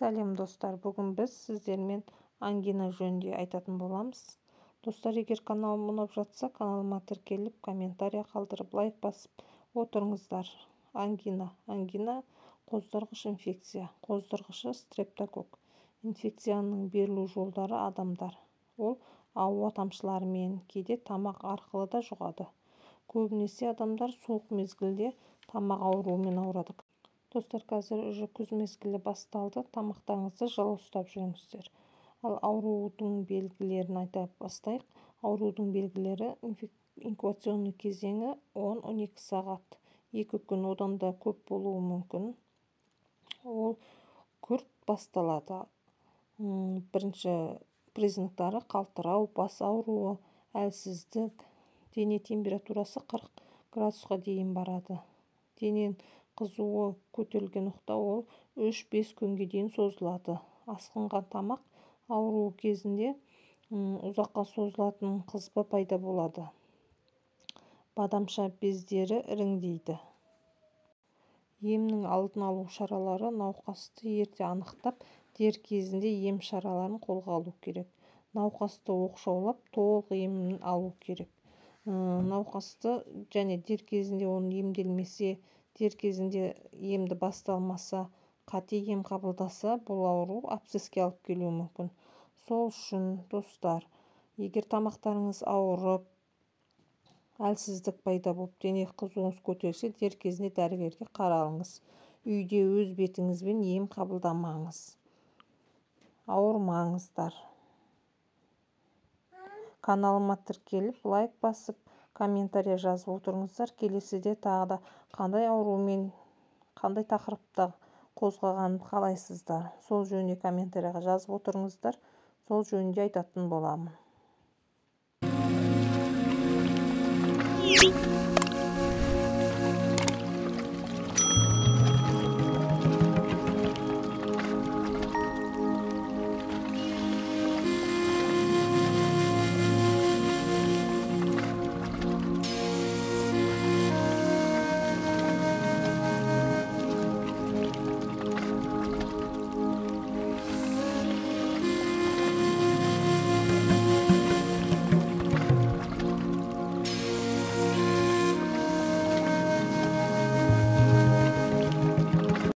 Сәлем, достар! Бүгін біз сіздермен ангина жөнінде айтатын боламыз. Достар, егер каналым ұнап жатса, каналыма тіркеліп, комментарий қалдырып, лайк басып отырыңыздар. Ангина. Ангина – қоздырғыш инфекция, қоздырғышы – стрептококк. Инфекцияның берілу жолдары: адамдар ол ауа тамшыларымен, кейде тамақ арқылы да жұғады. Көбінесе адамдар суық мезгілде тамақ ауруымен ауырады. Достар, қазір уже күз мезгілі басталды, тамақтарыңызды жылы ұстап жүріңіздер. Ал аурудың белгілерін айта бастайық. Аурудың белгілері: инкубационный кезеңі 10-12 сағат, 2 күн, одан да көп болуы мүмкін. Ол күрт басталады. Бірінші признактары: қалтырау, бас ауруы, әлсіздік, дене температурасы 40 градусқа дейін барады. Дененің қызуы көтерілген уақытта ол 3-5 күнге дейін созылады. Асқынған тамақ ауруы кезінде ұзаққа созылатын қызба пайда болады, бадамша бездері іріңдейді. Емнің алдын алу шаралары: науқасты ерте анықтап, дер кезінде ем шараларын қолға алу керек. Науқасты оқшаулап, толық емін алу керек науқасты. Және дер кезінде оны емделмесе, дер кезінде емді басталмаса, қате ем қабылдаса, бұл ауру абсцесске алып келуі мүмкін. Сол үшін, достар, егер тамақтарыңыз ауырып, әлсіздік пайда болып, дене қызуыңыз көтерілсе, дер кезінде дәрігерге қаралыңыз. Үйде өз бетіңізбен ем қабылдамаңыз, ауырмаңыздар. Каналыма тіркеліп, лайк басып, комментарий жазып отырыңыздар. Келесіде тағы да қандай аурумен, қандай тақырыпта қозғағанымды қалайсыздар, сол жөнінде комментарийға жазып отырыңыздар, сол жөнінде айтатын боламын.